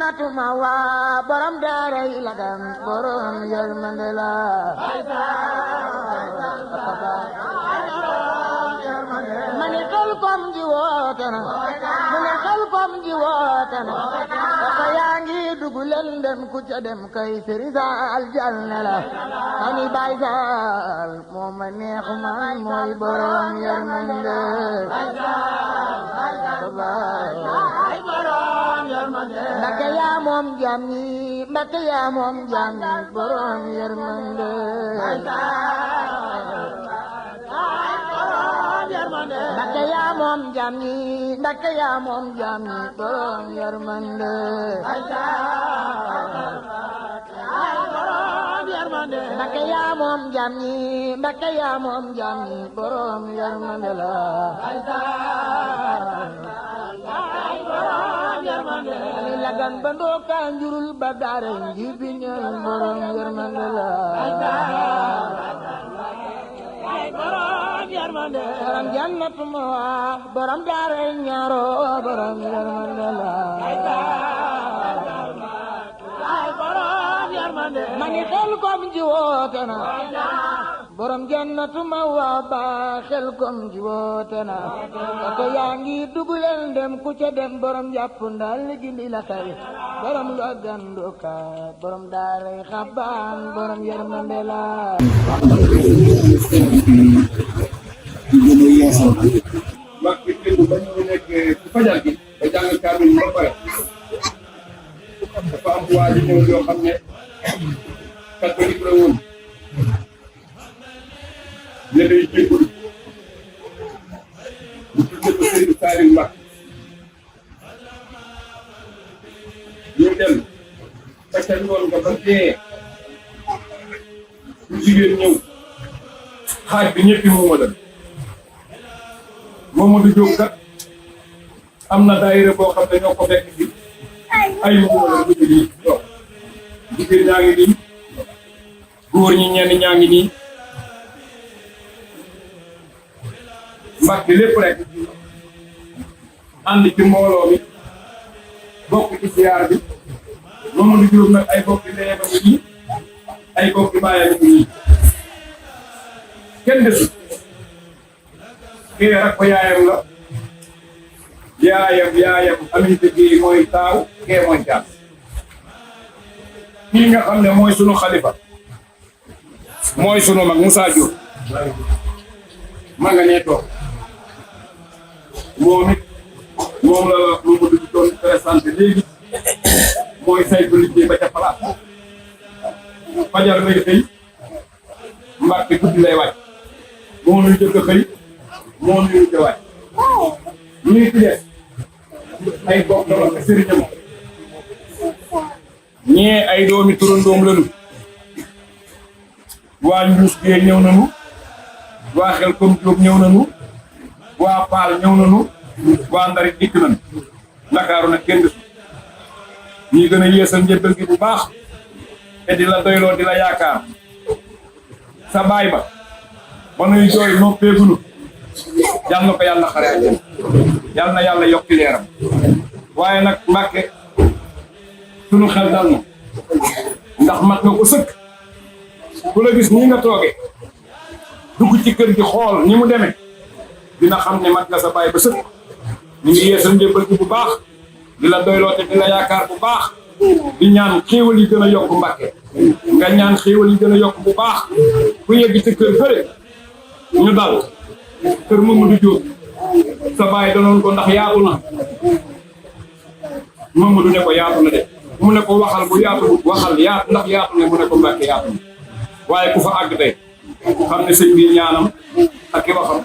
jannatu mawa borom daaray lagam borom yërmande la mani xel kom ji woote na mani xel kom ji woote na dafa yaa ngi dugg lëndëm ku ca dem kay sërisaal jal ne la mani bay saal moo ma neex man mooy borom yërmande Mbakke yaa moom jaam ñi Mbakke yaa moom jaam ñi borom yërmande Mbakke yaa moom jaam ñi Mbakke yaa moom jaam ñi borom yërmande Mbakke yaa moom jaam ñi Mbakke yaa moom jaam ñi borom yërmande la ani lagan ba ndooka njurul ba daara njibi ñal borom yërmande la borom jannatu ma borom daara ñaaro borom yërmande la mani xel kom ji woote na borom jannatu ma waa ba xel kom ji woote na ko yaa ngi dugg leen dem ku ca dem borom jàpp ndal gindi la kay borom lu ganduka borom daaray xabaan borom yërmande la mag bi tënku ba ñu nekk ci fajar gi ba jàng kaamil ba pare dafa am waa ji ñëw yoo xam ne catholique la woon ne day jéggul ñu tudde ko Serigne Saliou Mbacké ñu dem fekk ngoon nga ba tee ñu jigéen ñëw xaaj bi ñëppi mooma dem Mamadou Diop kat am na daayira boo xam ne ñoo ko fekk bi ay mooma la dugg nii jigéen ñaa ngi nii góor ñi ñenn ñaa ngi nii Mbacké lépp rek ànd ci mbooloo mi bokk ci ziar bi Mamadou Diop nag ay bokki ndeyam a ngi nii ay bokki baayam a ngi nii kenn desul kii rak ko yaayam la yaayam aminte bi mooy taaw kee mooy jaam kii nga xam ne mooy sunu xalifa mooy sunu mag Moussa Diop ma nga nee toog moom it moom la lu mu di doon présenté léegi mooy saytu liggéey ba ca place fajar lay xëy Mbacké guddi lay wàcc moo nuy jëkk xëy moo nuy jëkk wàcc ñii ci des ay bokk ak sëriñam ñee ay doomi turandoom lañu waa Njuus Gee ñëw nañu waa xel kom Jóob ñëw nañu waa Paal ñëw nañu waa Ndarit dikk nañu Ndakaaru nag kenn desu ñii gën a yeesal njëbbal gi bu baax te di la doyloo di la yaakaar sa baay ba ba nuy jooy noppeegunu yal na ko yàlla xare àjjana yal na yàlla yokki leeram waaye nag Mbacké sunu xel dal na ndax mat nga ko sëkk ku la gis nii nga tooge dugg ci kër gi xool ni mu demee dina xam ne mat nga sa baay ba sëkk ñu ngi yeesal njëbbal gi bu baax di la doyloo te di la yaakaar bu baax di ñaan xéewal yi gën a yokk Mbacké nga ñaan xéewal yi gën a yokk bu baax ku yegg ci kër fële ñu dal kër Mamadou Diop sa baay danoon ko ndax yaatu na Mamadou ne ko yaatu na de mu ne ko waxal bu yaatu waxal yaatu ndax yaatu ne mu ne ko Mbacké yaatu na waaye ku fa àgg tey xam ne sëñ bi ñaanam ak i waxam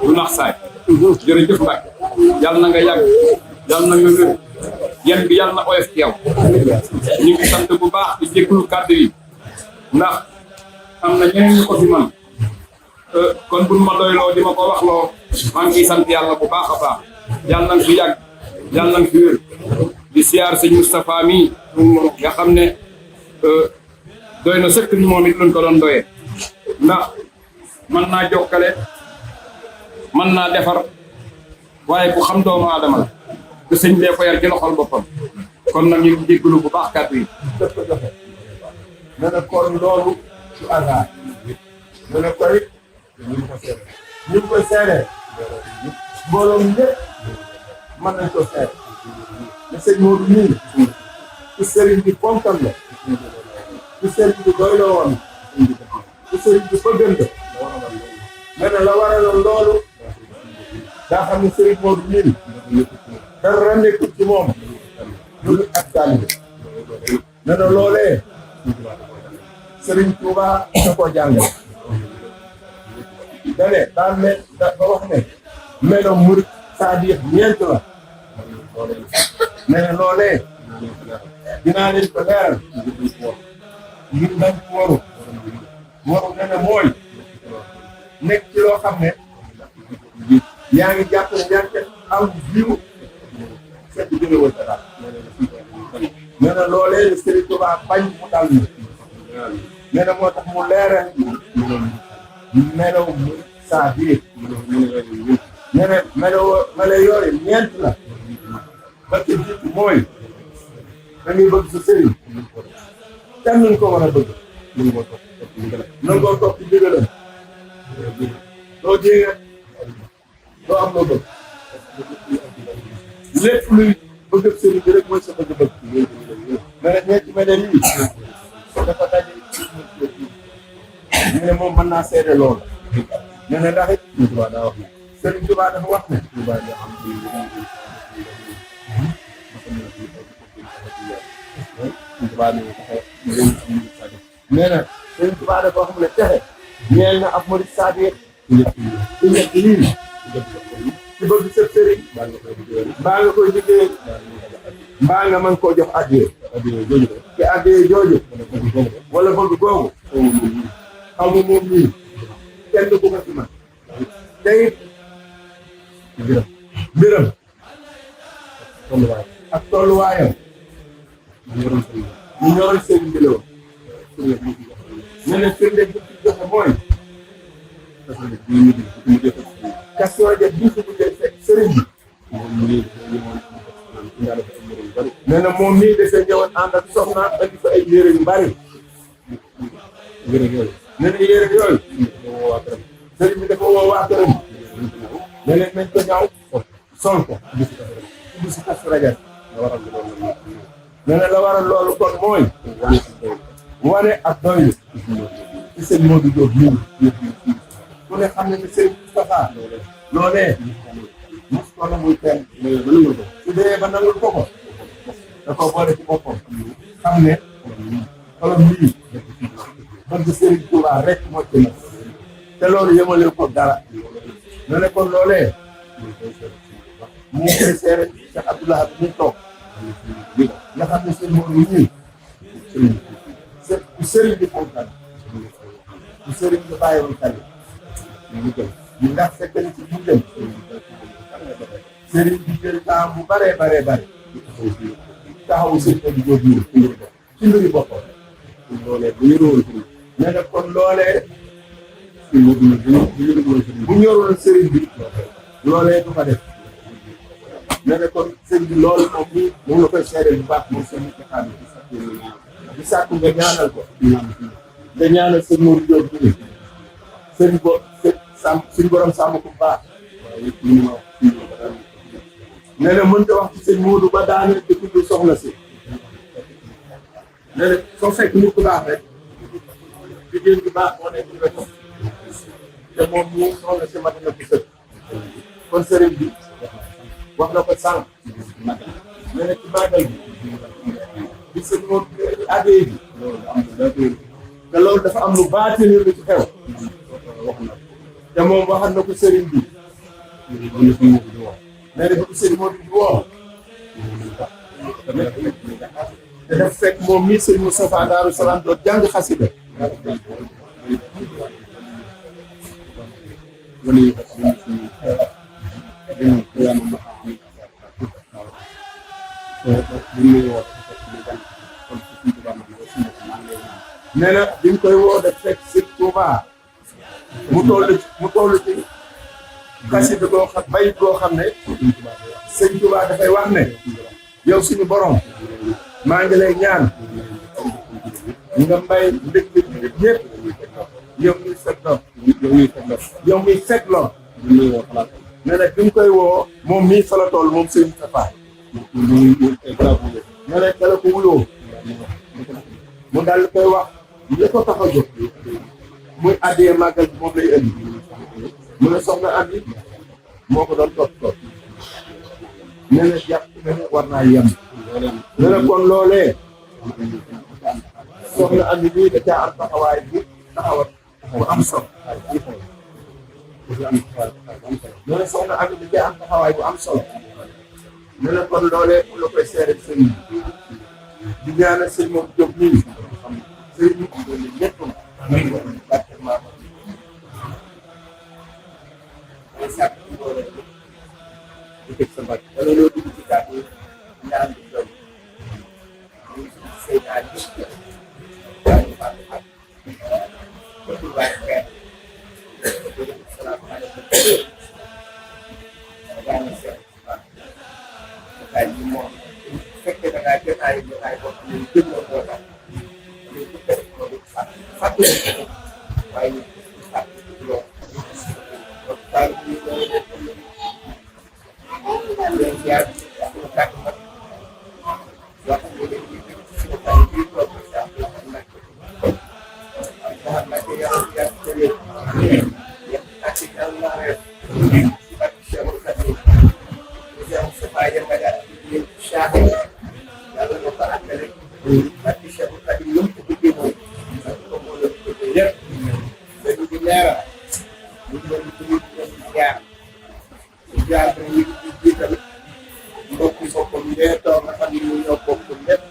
du nax saay jërëjëf Mbacké yàlla na nga yàgg yàlla na nga wér yan bi yàlla na oyof ci yow ñu ngi sant bu baax di jégalu kàddu yi ndax am na ñeneen ñu ko fi man kon buñ ma doyloo di ma ko waxloo maa ngi sant yàlla bu baax a baax yàlla nañ fi yàgg yàlla nañ fi wér di siyaar sëñ Moustapha mii nga xam ne doy na sëkk ni moom it luñ ko doon doyee ndax mën naa jokkale mën naa defar waaye ku xam doomu aadama la te sëñ bee ko yar ci loxol boppam kon nag ñu ngi jéggalu bu baax kàddu yi. def ko joxe nee na kon loolu su hasard nee na koy ñu ngi koy seere mbooloo mi ñëpp mën nañ ko seere te sëñ Modou nii ci sëriñ bi fonkal la ci sëriñ bi doyloo woon ci sëriñ bi bëggan la nee na la waraloon loolu daa xam ne sëriñ Modou nii dara nekkul ci moom lu ak taalibe nee na loolee sëriñ Touba da koo jàngale dane daan ne ba wax ne melo murit c'est-à-dire ñeent la nee na loolee dinaa leen ko leeral ngir bañ ko waru nee na mooy nekk ci loo xam ne yaa ngi jàpp ne yaa ngi am jiw fekk jóge woo dara nee na loolee Sëriñ Tuubaa bañ mu dal ni nee na moo tax mu leeral melaw saa biir nee na melaw yooyu ñeent la ba ci jiitu mooy da ngay bëgg sa sëriñ kenn nuñ ko war a bëgg nangoo topp ndigalam doo jéega doo am loo bëgg lépp luy bëgg sëriñ bi rek mooy sa bëgg-bëgg mais nag ñeenti mel yi dafa daje ñu ne moom mën naa seede loolu nee na ndax it Sëriñ Tuubaa dafa wax ne nee na Sëriñ Tuubaa dafa wax ne texe ñeel na ab murid saadiq ci ñett lii ci bëgg sa sëriñ mbaa nga koy liggéey mbaa nga mën koo jox addiya te addiya jooju wala bëgg googu xaw ma moom nii kenn ku ko ci man te it mbiram ak tolluwaayam ñu ñoroon sëriñ bi la woon nee na firnde bi ci joxe mooy question de bii su mujjee fekk sëriñ bi nee na moom mii dafay ñëwoon ànd ak soxna andi fa ay yére yu bari nee na yére yooyu sëriñ bi dafa woo waa këram ne leen nañ ko ñaaw sol ko bi si kas rajo nee na la waral loolu kon mooy wane ak doylu ci sëñ Modou Diop nii ku ne xam ne ne sëriñ Moustapha loolee mos ko nangul kenn su dee ba nangul ko da ko boole ci boppam xam ne xolam lii bëgg sëriñ Touba rek moo ci nekk te loolu yemale ko dara ne ne kon loolee mu ngi koy seere Cheikh Abdoulaye bi ñu toog nga xam ne sëñ Modou ñii bu sëriñ bi fonkal bu sëriñ bi bàyyiwul xel ñu ndax fekk na ci bu dem sëriñ bi jël temps bu baree taxawu sëriñ bi jóg ñu ci mbiri boppam loolee bu yoroon nee na kon loolee bu ñorul sëriñ bi loolee du ko def nee na kon sëriñ bi loolu moom nii moom la koy seedeel bu baax moom sëriñ bi di sàkku nga ñaanal ko nga ñaanal sëñ Modou Diop bi sëriñ bo sàmm suñu borom sàmm ko baax nee na mënta wax ci sëñ Modou ba daaneel di tudd soxna si nee na soo fekk nit ku baax rek jigéen bi baax moo nekk ci wetam te moom ñu soxna si mat na ko sëkk kon sëriñ bi wax na ko sànq nee na ci màggal bi sëñ Modou adhé bi te loolu dafa am lu baatin lu ci xew te moom waxal na ko sëriñ bi nee na bu ko sëriñ Modou di woo te daf fekk moom mii sëriñ Moustapha Darou Salaam doon jàng xasida nee na bi ñu koy woo def fekk sëñ Touba mu toll ci xasida goo xam bayit goo xam ne sëñ Touba dafay wax ne yow suñu borom maa ngi lay ñaan nga may ndëkk nit ñëpp yow muy setloo yow muy setloo ne na bi nga koy woo moom mii fa la toll moom sëñ Safa ne na kala ko wuloo mu daal di koy wax li ko tax a jóg muy addee màggal bi moom lay indi mu ne soxna Ami moo ko doon topp ne na jàpp ne war naa yem ne na kon loolee soxna Ami bii da caa am taxawaay bu taxawat bu am solo ne na soxna Ami da caa am taxawaay bu am solo ne na kon loolee mu la koy seere sëñ di ñaanal sëñ moom jóg nii sëñ bi ñëpp wala loo dugg ci kàddu ñaan bi doon sëy naa gis fekkee da ngaa jotaay bopp ñu gën la koo tax ñu def loolu fàtte waaye ñu fàtte loolu daal ñu leen ziar suñu kàtt nag wax nga leen ñu gën suñu kàtt bi toog sax nag xam nag yow yaa ci tëjee yëpp ak ci am na rek ak Cheikh Khadim Cheikh Safa Yamba daal ñu Cheikh yàlla na ko àggale ak Cheikh Khadim lu mu ko bëggee mooy ak ko moo la ko bëggee yëpp dañu di leeral ñu leen di jaar jaar ba ñu di jiital mbokk boppam ñee toog nga xam ne ñu ñoo bokk lépp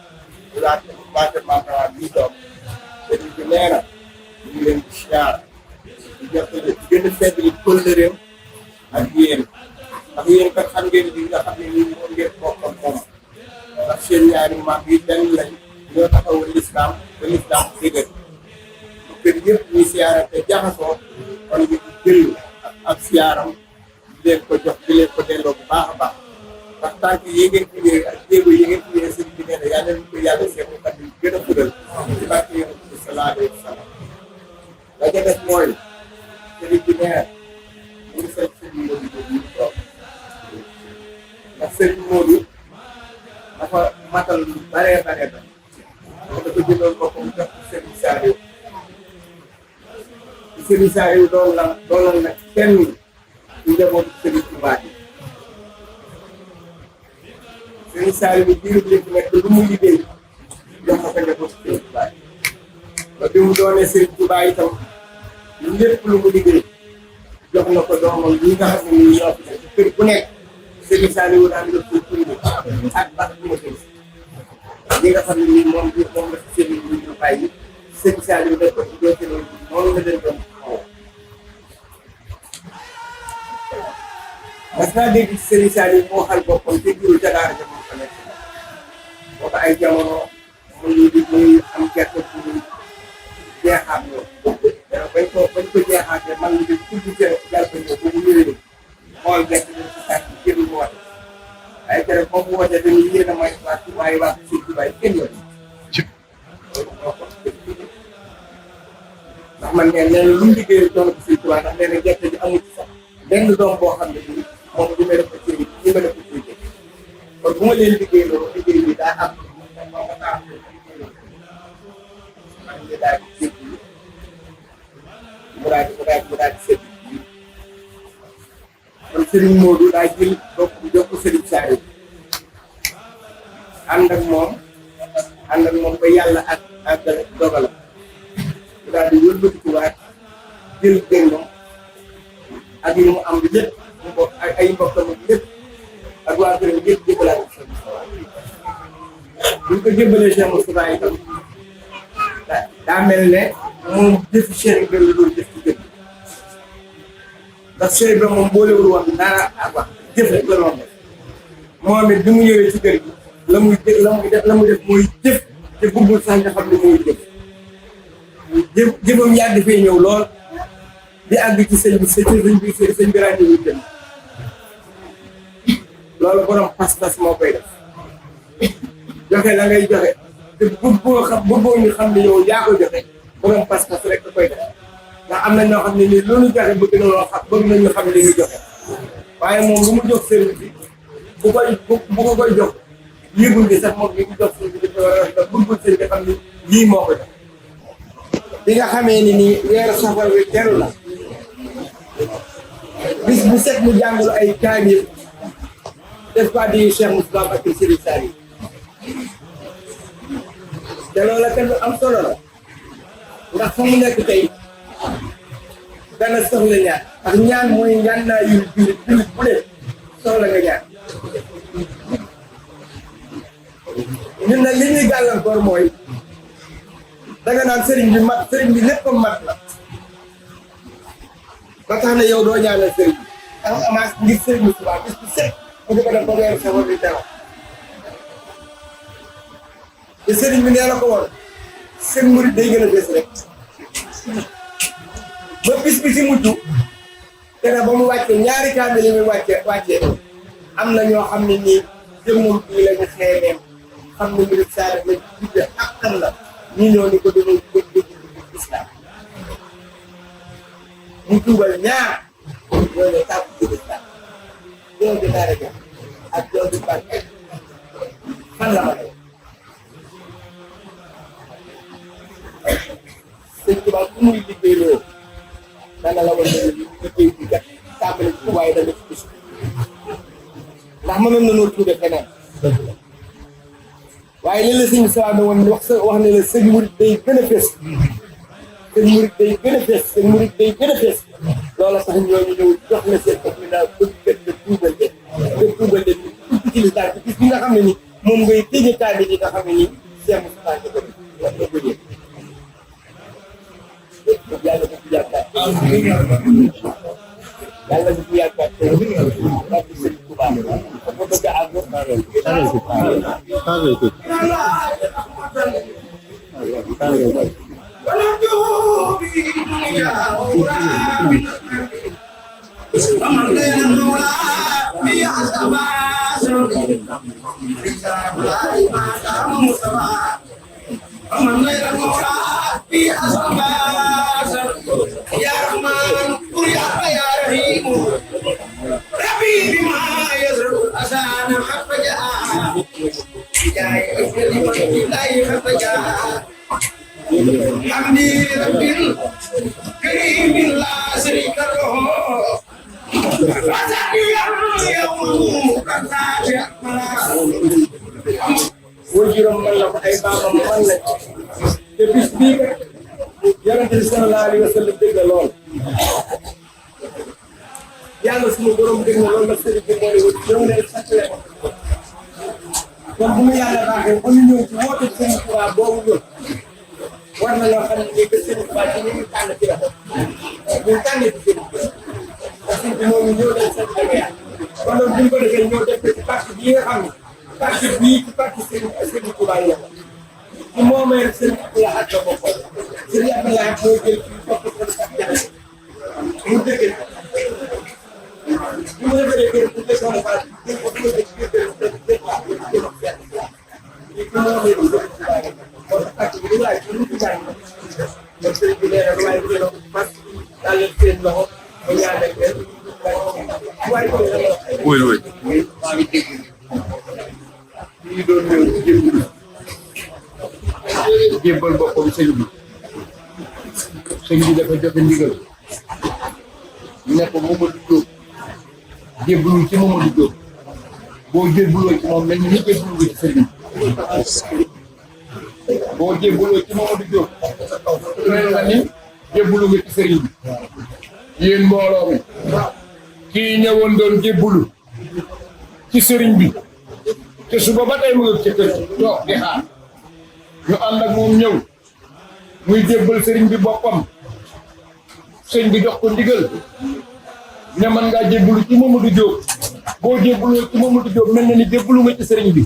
laata département bi toog dañu di leeral ñu leen di jaar di jottale gën a feddali kóllëreem ak yéen ndax yéen kat xam ngeen li nga xam ne nii moom ngeen bokkam moom ndax seen ñaari maam yi benn lañ ñoo taxawal lislaam ba lislaam dëgër bu kër yëpp ñuy siyaara te jaxasoo kon ñu jël ak siyaaram di leen ko jox di leen ko delloo bu baax a baax ndax tànk yi ngeen fi ñëwee ak jéego yi ngeen fi ñëwee sëñ bi nee na yàlla nañu ko yàlla seen kat yi gën a fugal ci barke yonent bi sallallahu alayhi wa sallam la ca def mooy sëriñ bi nee mu ngi fekk sëriñ Modou Diop ñu toog ndax sëriñ Modou dafa matal lu baree baree ba dafa jëndoon boppam jox sëriñ Saliou sëriñ Saliou doonal nag kenn ñu njabootu sëriñ Touba yi sëriñ Saliou bi diiru bi nekk lu mu liggéey jox ma ko njabootu sëriñ Touba yi ba bi mu doonee sëriñ Touba itam lépp lu mu liggéey jox na ko doomam yi nga xam ne nii ñoo fi nekk kër bu nekk sëriñ Saliou daan def ko tur ak baax bu ma gis li nga xam ne nii moom la fi sëriñ bi ñu bàyyi sëriñ Saliou def ko ci dootee loolu moom la leen doon xaw parce que naa dégg sëriñ Saliou moo xal boppam te jurul ca daara ja moom fa nekk boo ko ay jamono muy am gerte bu muy jeexaat loolu bañ ko jeexaatee man mii tudd ca jàll ba ñëw ba mu ñëwee xool gerte gi ci sàcc kenn mu woote ay keroog moom mu wootee dañuy yéen a may waat waaye waat si Tuubaa kenn yoon ndax man nee na lu mu liggéeyee doon ko si Tuubaa ndax nee na gerte gi amul ci sax benn doom boo xam ne bii moom du ma def ko ci ñu ma def ko ci kon bu ma leen liggéey loolu liggéey bi daa am moom nga tax man ñu daal di jéggi mu daal di seet kon Serigne Modou daa jël jox ko Serigne Saliou ànd ak moom ba yàlla ak dogalam mu daal di wëlbatikuwaat jël gëngam ak li mu am lépp mu bokk ay mbokkam lépp ak waa këram yëpp jëbbalaat ko Cheikh Moustapha buñ ko jëbbalee Cheikh Moustapha itam daa mel ne moom jëfi Cheikh Ibrahima la doon jëf ci gën ndax Cheikh Ibrahima moom boolewul woon dara ak wax jëf rek la doon def moom it bi mu ñëwee ci kër gi la muy def mooy jëf te bëggul sax nga xam ne mooy jëfam yàgg fee ñëw lool di àgg ci sëñ bi sëñ bi ràññewul dem loolu borom pas-pas moo koy def joxe la ngay joxe te bëggoo ñu xam ne yow yaa ko joxe borom pas-pas rek da koy def ndax am na ñoo xam ne nii loolu joxe bëgg na loo xam bëgg nañu xam li ñu joxe waaye moom lu mu jox sëriñ bi bu ko koy jox yëgul bi sax moom li mu jox sëriñ bi dafa war a def bëggul sëriñ bi xam ni lii moo ko jox bi nga xamee ni nii weeru safar wi teru la bis bu set mu jàngul ay kaamil def ko addi Cheikh Moustapha ak Serigne Saliou te loola kenn am solo la ndax fa mu nekk tey dana soxla ñaan ak ñaan mooy ñaan naa yu jullit bu ne soxla nga ñaan ñun nag li ñuy gàllankoor mooy danga naan sëriñ bi lépp mat la ba tax na yow doo ñaanal sëriñ bi am amaas ngir sëriñ bi subaa bis bu set mu di ko def ba weeru safar bi teew te sëriñ bi nee na ko woon seen murid day gën a des rek ba bis bi ci mujj te ne ba mu wàccee ñaari kaamil yi muy wàccee am na ñoo xam ne nii jëmmam bii la ñu xeemeem xam ne murid saa la judde ak kan la ñu ñëw ni ko dañuy dégg islam mu tuubal ñaar ñoo ne tàpp ci islam ñoo di daara ja ak ñoo di barke fan la ma ne sëñ Tuubaa ku muy liggéey loo dana la war a liggéey bi kat tàmbali ci waaye dana ci gis ndax mënoon na noo tuude feneen waaye li la sëñ Sawa woon wax ne la sëñ murit day gën a fees sëñ murit day gën a fees sëñ murit day gën a fees loola sax ñooñu ñëw jox la seen bopp mi daal bëgg kat nga tuubal de ñu ci lislaam bi gis bi nga xam ne ni moom ngay tëje kaamil yi nga xam ne ni Cheikh Moustapha ko wax nga ko jël yàlla bu fi yaakaar yàlla bu fi yaakaar te barke Sëriñ Tuubaa ko bëgg a أمن غير المولى في أسماء يا رحمن يا رحيم ربي بما يزرع أسانا حتى جاء جاء الله حتى جاء حمدي ربي كريم لا شريك له يوم waajuram man la ko ay baabam man la te bis bii kat yonent bi sallallahu alayhi wa sallam dégg na lool yàlla sunu borom dégg na lool la sëriñ bi moo ne woon ñëw ne sant leen kon bu mu yàlla baaxee ba ñu ñëw ci woote Sëriñ Tuubaa boobu ñëw war na loo xam ne nii que Sëriñ Tuubaa ci ñu tànn ci la ñu tànnee ci Sëriñ Tuubaa parce que moom ñëw nañ sant ak yàlla kon loolu bu ñu ko defee ñëw def ko ci parti bii nga xam ne parti bii ci parti Sëriñ Tuubaa yi la ci moomee Sëriñ Abdoulaye ak la bokkoon Sëriñ Abdoulaye moo jël ci bopp ko sax jaxase mu dëgg bi mu defaree kër bu defoon fa dañ ko dugal ci biir kër dëgg waa ñu moomee Sëriñ Tuubaa yi kon parti bi laaj ci lu ci bàyyi kon sëriñ bi nee na waaye jëloo fas daal leen seen loxo ba ñaanal leen waaye oui oui maa ngi dégg lii doon ñëw ci jébbal boppam sëñ bi dafa joxe ndigal ne ko Mamadou Diop jébbalul ci Mamadou Diop boo jébbaloo ci moom mel ni jébbalu nga ci sëñ bi boo jébbaloo ci Mamadou Diop mel na ni jébbalu nga ci sëriñ bi yéen mbooloo mi kii ñëwoon doon jébbalu ci sëriñ bi te suba ba tey mu ngi ci kër toog di xaar ñu ànd ak moom ñëw muy jébbal sëriñ bi boppam sëriñ bi jox ko ndigal ne man ngaa jébbalu ci Mamadou Diop boo jébbaloo ci Mamadou Diop mel na ni jébbalu nga ci sëriñ bi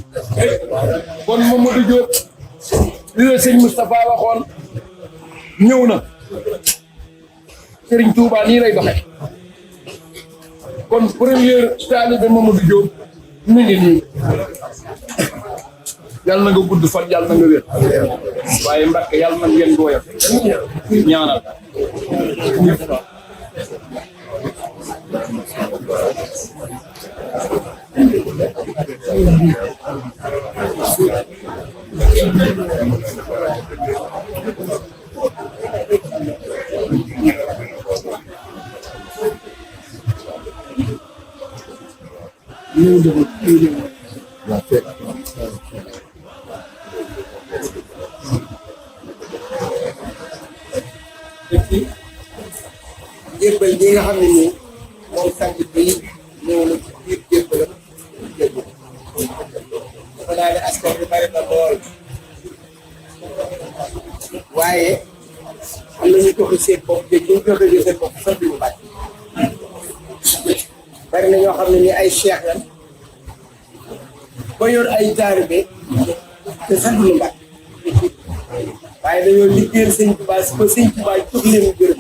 kon Mamadou Diop li la sëñ Moustapha waxoon ñëw na sëriñ Touba nii lay doxe kon premier taalibe Mamadou Diop mi ngi nii yàlla na nga gudd fan yàlla na nga wér waaye Mbàkke yàlla na ngeen gooyal ñaanal jébbal bi nga xam ne nii moom sant bi ñëw na ci biir jébbalam jébbal dafa naa ne askan bi bari na lool waaye am na ñu joxe seen bopp te ñu joxe seen bopp sax du ñu bàcc bari na ñoo xam ne nii ay cheikh lan ba yor ay taalibe te sax du ñu bàcc waaye dañoo liggéeyal sëñ Tuubaa ba sëñ Tuubaa jox leen gërëm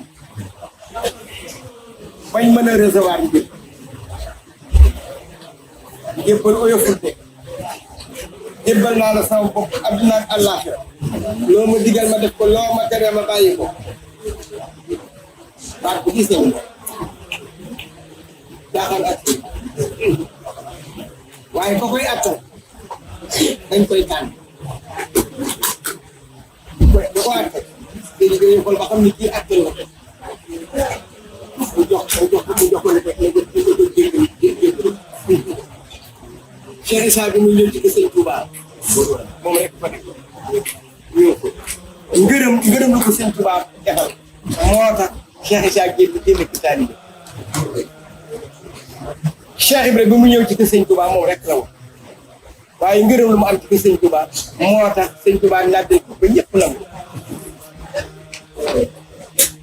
bañ mën a recevoir njëg jébbal oyoful de jébbal naa la sama bopp àdduna ak àllaaxira loo ma digal ma def ko loo ma tere ma bàyyi ko baat bu gisee wu jaaxal ak waaye ko koy attal dañ koy tànn da ko attal léegi dañuy xool ba xam ni kii attal la ko mu jox ko ne ko jéggal Cheikh Issa bi muy ñëw ci Sëñ Touba moom rek fa nekk ñëw ko ngërëm lu ko Sëñ Touba defal moo tax Cheikh Issa génn ci taalibe Cheikh Ibrahima bi mu ñëw ci Sëñ Touba moom rek la woon waaye ngërëm lu mu am ci Sëñ Touba moo tax Sëñ Touba nàddee ko ba ñëpp la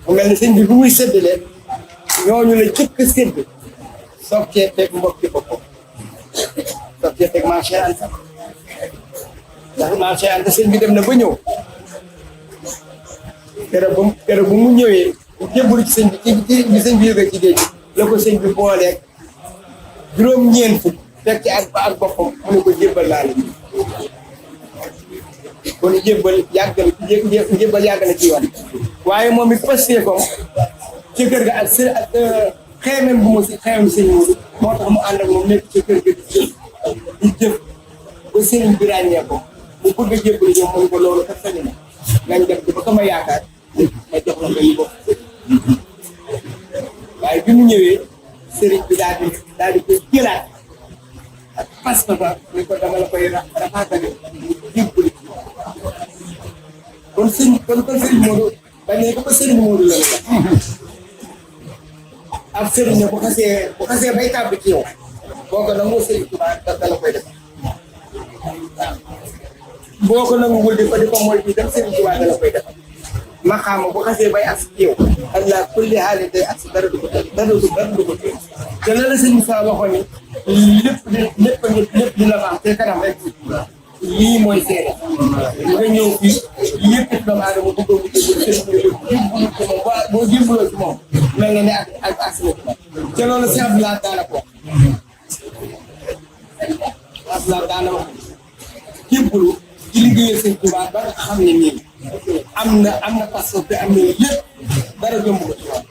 mu mel ni sëñ bi bu muy séddalee ñooñu la jëkk sédd soog cee teg mbokki boppam soog cee teg marché Anta ndax marché Anta sëñ bi dem na ba ñëw keroog bu mu ñëwee jébbalu ci sëñ bi sëñ bi yëgee ci géej la ko sëñ bi booleeg juróom-ñeent fukk teg ci ak boppam mu ne ko jébbal naa la kon jébbal yàgg na ci yoon waaye moom it passé ko ci kër ga ak xeemem bu mu si xeemem sëñ Moodu moo tax mu ànd ak moom nekk ci kër ga di jëf ba sëriñ bi ràññee ko mu bëgg a jébbal ñoom mu ne ko loolu kat sañ na nañ def ba ko ma yaakaar ma jox la koy bopp waaye bi mu ñëwee sëriñ bi daal di koy jëlaat ak pas-pas ni ko dama la koy rafaatale jébbal kon sëriñ Moodu bañ ne ko ba sëriñ Moodu la ab sëriñ ne bu xasee bay tàbb ci yow boo ko nangoo sëriñ Tuubaa da la koy def boo ko nanguwul di ko mooy bi dem sëriñ Tuubaa da la koy def ma xaama bu xasee bay as ci yow allah kulli haali day as dara du ko te la la sëriñ Saa waxoon ni lépp dina baax te kanam rek lii mooy seede nga ñëw fii yëpp doomu aadama bëggoon mu jébbalu ci moom boo jébbaloo ci moom mel na ne ak asma te loolu si Abdoulaye daana ko Abdoulaye daana wax jébbalu ci liggéeyal Sëñ Tuubaa ba nga xam ne nii am na passeport te am na lépp dara jomb ko ci moom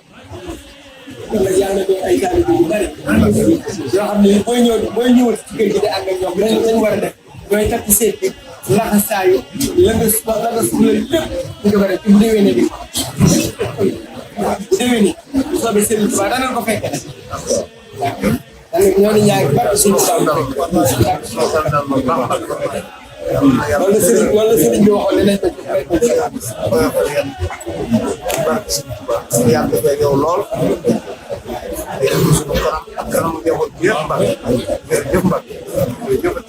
kon nag yàlla doon ay taalibe yu bari yoo xam ne booy ñëwal ci kër gi de ànd ak ñoom dañ war a def ñooy takk seet bi laxasaayu la nga soxla lépp nga ko def ci bu déwénee bi bu déwénee bu soobee Sëriñ Tuubaa danañ ko fekke nag waaw ñoo ni ñaari barke suñu taw wala sëriñ bi waxoon ne nañ ko ci yàlla fay yow lool suñu kanam njaboot bi yëpp Mbàkke jërëjëf Mbàkke jërëjëf